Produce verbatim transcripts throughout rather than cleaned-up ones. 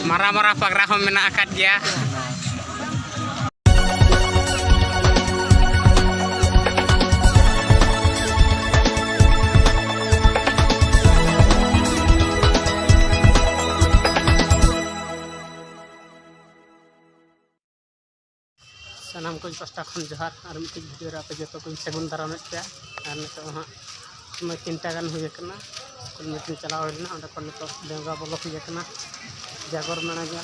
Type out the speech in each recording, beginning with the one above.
ᱢᱟᱨᱟᱝ ᱢᱟᱨᱟᱝ ᱯᱟᱜᱽᱨᱟ ᱦᱚᱸ ᱢᱮᱱᱟᱜ ᱟᱠᱟᱫ ᱜᱮᱭᱟ᱾ ᱥᱟᱱᱟᱢ ᱠᱚ ᱯᱟᱥᱴᱟ ᱠᱷᱚᱱ ᱡᱚᱦᱟᱨ᱾ ᱟᱨ ᱢᱤᱫᱴᱤᱡ ᱵᱷᱤᱰᱤᱭᱳ ᱨᱮ ᱟᱯᱮ ᱡᱚᱛᱚ ᱠᱚᱧ ᱥᱟᱹᱜᱩᱱ ᱫᱟᱨᱟᱢᱮᱫ ᱯᱮᱭᱟ᱾ ᱟᱨ ᱱᱤᱛᱚᱜ ᱦᱟᱸᱜ ᱥᱚᱢᱚᱭ ᱛᱤᱱᱴᱟ ᱜᱟᱱ ᱦᱩᱭ ᱟᱠᱟᱱᱟ, ᱥᱠᱩᱞ ᱢᱤᱴᱤᱝ ᱪᱟᱞᱟᱣ ᱦᱩᱭ ᱞᱮᱱᱟ, ᱚᱸᱰᱮ ᱠᱷᱚᱱ ᱱᱤᱛᱚᱜ ᱫᱮᱣᱜᱟ ᱵᱚᱞᱚ ᱦᱩᱭ ᱟᱠᱟᱱᱟ᱾ ᱡᱟᱜᱚᱨ ᱢᱮᱞᱟ ᱜᱮ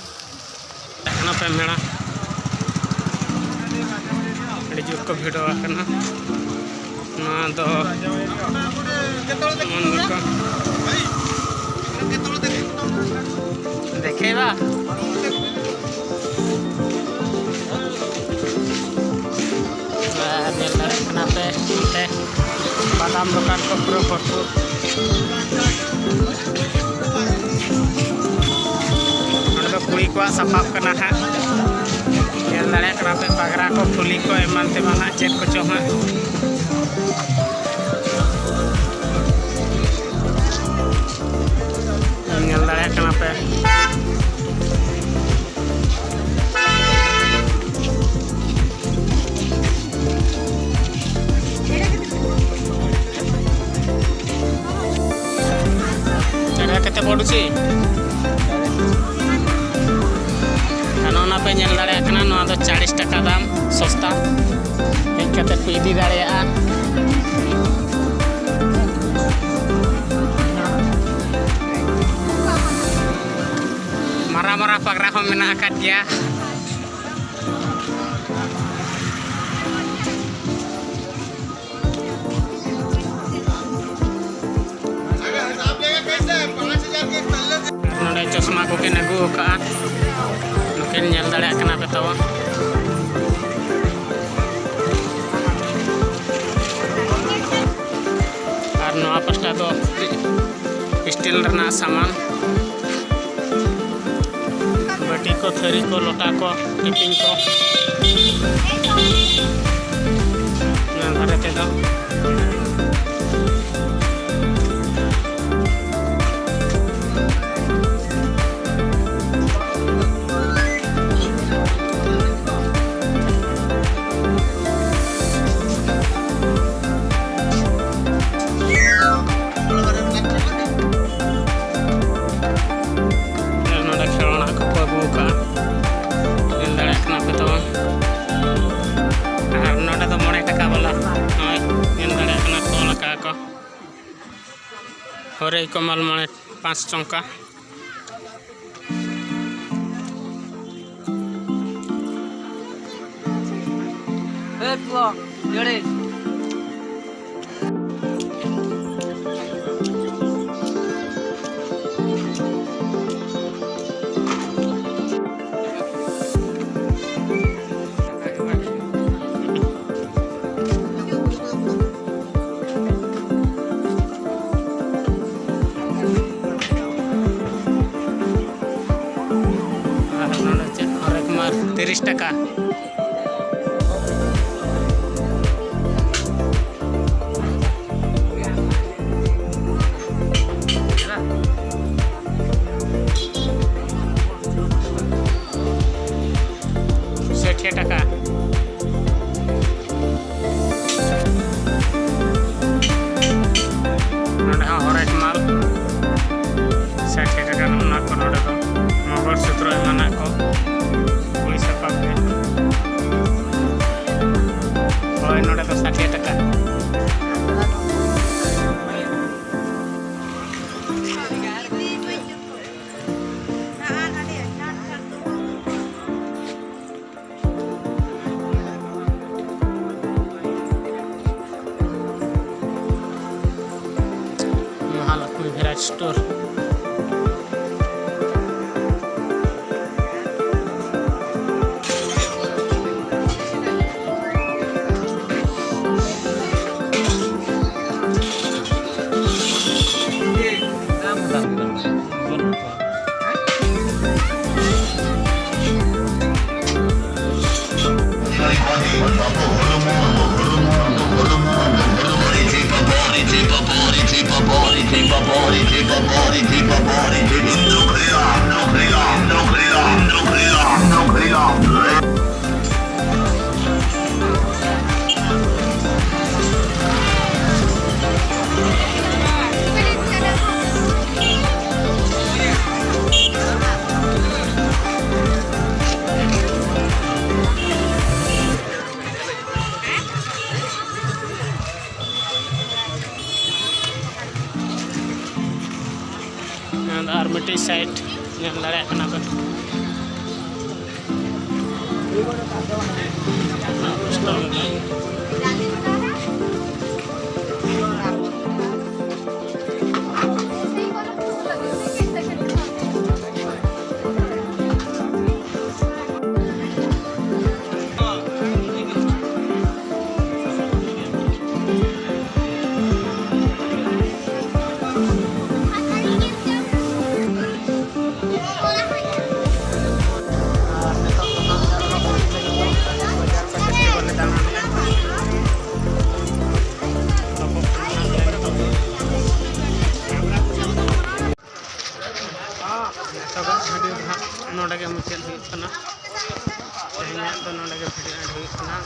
ᱛᱟᱦᱮᱱᱟ ᱯᱮ ᱢᱮᱞᱟ᱾ ᱟᱹᱰᱤ ᱡᱳᱨ ᱠᱚ ᱵᱷᱤᱲᱚᱜ ᱠᱟᱱᱟ᱾ ᱱᱚᱣᱟ ᱫᱚ ᱢᱚᱱ ᱫᱚᱨᱠᱟᱨ᱾ ᱫᱮᱠᱷᱮᱵᱟ᱾ ᱟᱨ ᱧᱮᱞ ᱫᱟᱲᱮᱭᱟᱜ ᱠᱟᱱᱟ ᱯᱮ ᱱᱚᱛᱮ ᱵᱟᱫᱟᱢ ᱫᱚᱠᱟᱱ ᱠᱚ ᱯᱩᱨᱟᱹ ᱵᱷᱚᱨᱯᱩᱨ᱾ ᱱᱚᱸᱰᱮ ᱫᱚ ᱠᱩᱲᱤ ᱠᱚᱣᱟᱜ ᱥᱟᱯᱟᱵ ᱠᱟᱱᱟ ᱦᱟᱸᱜ᱾ ᱧᱮᱞ ᱫᱟᱲᱮᱭᱟᱜ ᱠᱟᱱᱟ ᱯᱮ ᱯᱟᱜᱽᱨᱟ ᱠᱚ, ᱯᱷᱩᱞᱤ ᱠᱚ, ᱮᱢᱟᱱ ᱛᱮᱢᱟᱱ ᱦᱟᱸᱜ ᱪᱮᱫ ᱠᱚᱪᱚ ᱦᱟᱸᱜ᱾ ᱧᱮᱞ ᱫᱟᱲᱮᱭᱟᱜ ᱠᱟᱱᱟ ᱯᱮ᱾ ଏଇଟା କେତେ ପଡ଼ୁଛି? ᱟᱨ ᱱᱚᱜᱼᱚ ᱱᱟ ᱯᱮ ᱧᱮᱞ ᱫᱟᱲᱮᱭᱟᱜ ᱠᱟᱱᱟ, ᱱᱚᱣᱟ ᱫᱚ ᱪᱟᱲᱤᱥ ᱴᱟᱠᱟ ᱫᱟᱢ, ᱥᱚᱥᱛᱟ᱾ ᱦᱮᱡ ᱠᱟᱛᱮ ᱯᱮ ᱤᱫᱤ ᱫᱟᱲᱮᱭᱟᱜᱼᱟ᱾ ᱢᱟᱨᱟᱝ ᱢᱟᱨᱟᱝ ᱯᱟᱜᱽᱨᱟ ᱦᱚᱸ ᱢᱮᱱᱟᱜ ᱟᱠᱟᱫ ᱜᱮᱭᱟ᱾ ᱱᱚᱰᱮ ᱪᱚᱥᱢᱟ ᱠᱚᱠᱤᱱ ᱟᱹᱜᱩ ᱟᱠᱟᱫᱼᱟ, ᱱᱩᱠᱤᱱ ᱧᱮᱞ ᱫᱟᱲᱮᱭᱟᱜ ᱠᱟᱱᱟ ᱯᱮ ᱛᱟᱵᱚᱱ᱾ ᱟᱨ ᱱᱚᱣᱟ ᱯᱟᱥᱴᱟ ᱫᱚ ᱥᱴᱤᱞ ᱨᱮᱱᱟᱜ ᱥᱟᱢᱟᱱ, ᱵᱟᱹᱴᱤ ᱠᱚ, ᱛᱷᱟᱹᱨᱤ ᱠᱚ, ᱞᱚᱴᱟ ᱠᱚ, ᱴᱤᱯᱤᱱ ᱠᱚ᱾ ᱱᱚᱣᱟ ᱫᱷᱟᱨᱮ ᱛᱮᱫᱚ᱾ ᱨᱮ ᱠᱚᱢᱟᱞ ᱢᱚᱬᱮ ᱯᱟᱸᱪ ᱴᱚᱝᱠᱟ᱾ ᱮ ᱯᱩᱣᱟ, ᱡᱚᱲᱮ᱾ ᱟᱨ ᱱᱚᱰᱮ ᱪᱮᱫ ᱦᱚᱨᱮᱠ ᱢᱟᱞ ᱛᱤᱨᱤᱥ ᱴᱟᱠᱟ᱾ ᱥᱟᱴᱷᱤᱭᱟ ᱴᱟᱠᱟ᱾ ᱱᱚᱰᱮ ᱦᱚᱸ ᱦᱚᱨᱮᱠ ᱢᱟᱞ ᱥᱟᱴᱷᱤᱭᱟ ᱴᱟᱠᱟ᱾ ᱱᱚᱜᱼᱚ ᱱᱚᱣᱟ ᱠᱚ ᱱᱚᱰᱮ ᱫᱚ ᱢᱚᱝᱜᱚᱞ ᱥᱩᱛᱨᱚ ᱮᱢᱟᱱᱟᱜ ᱠᱚ ᱠᱩᱲᱤ ᱥᱟᱯᱟᱵ ᱜᱮ᱾ ᱦᱳᱭ, ᱱᱚᱰᱮ ᱫᱚ ᱥᱟᱴᱷᱤᱭᱟ ᱴᱟᱠᱟ᱾ ᱢᱚᱦᱟᱞᱚᱠᱷᱢᱤ ᱵᱷᱮᱨᱟᱭᱴᱤ ᱥᱴᱳᱨ᱾ ᱠᱟᱱᱟ ᱠᱚ᱾ ᱟᱨ ᱱᱤᱛᱚᱜ ᱫᱚ ᱦᱟᱸᱜ ᱵᱟᱡᱟᱨ ᱠᱚ ᱯᱷᱮᱥᱴᱤᱵᱷᱟᱞ ᱞᱮ ᱫᱟᱬᱟᱱ ᱠᱟᱱᱟ᱾ ᱱᱤᱛᱚᱜᱟᱜ ᱵᱷᱤᱰᱤᱭᱳ ᱫᱚ ᱦᱟᱸᱜ ᱱᱚᱰᱮ ᱜᱮ ᱢᱩᱪᱟᱹᱫ ᱦᱩᱭᱩᱜ ᱠᱟᱱᱟ᱾ ᱛᱮᱦᱮᱧᱟᱜ ᱫᱚ ᱱᱚᱰᱮ ᱜᱮ ᱵᱷᱤᱰᱤᱭᱳ ᱮᱱᱰ ᱦᱩᱭᱩᱜ ᱠᱟᱱᱟ᱾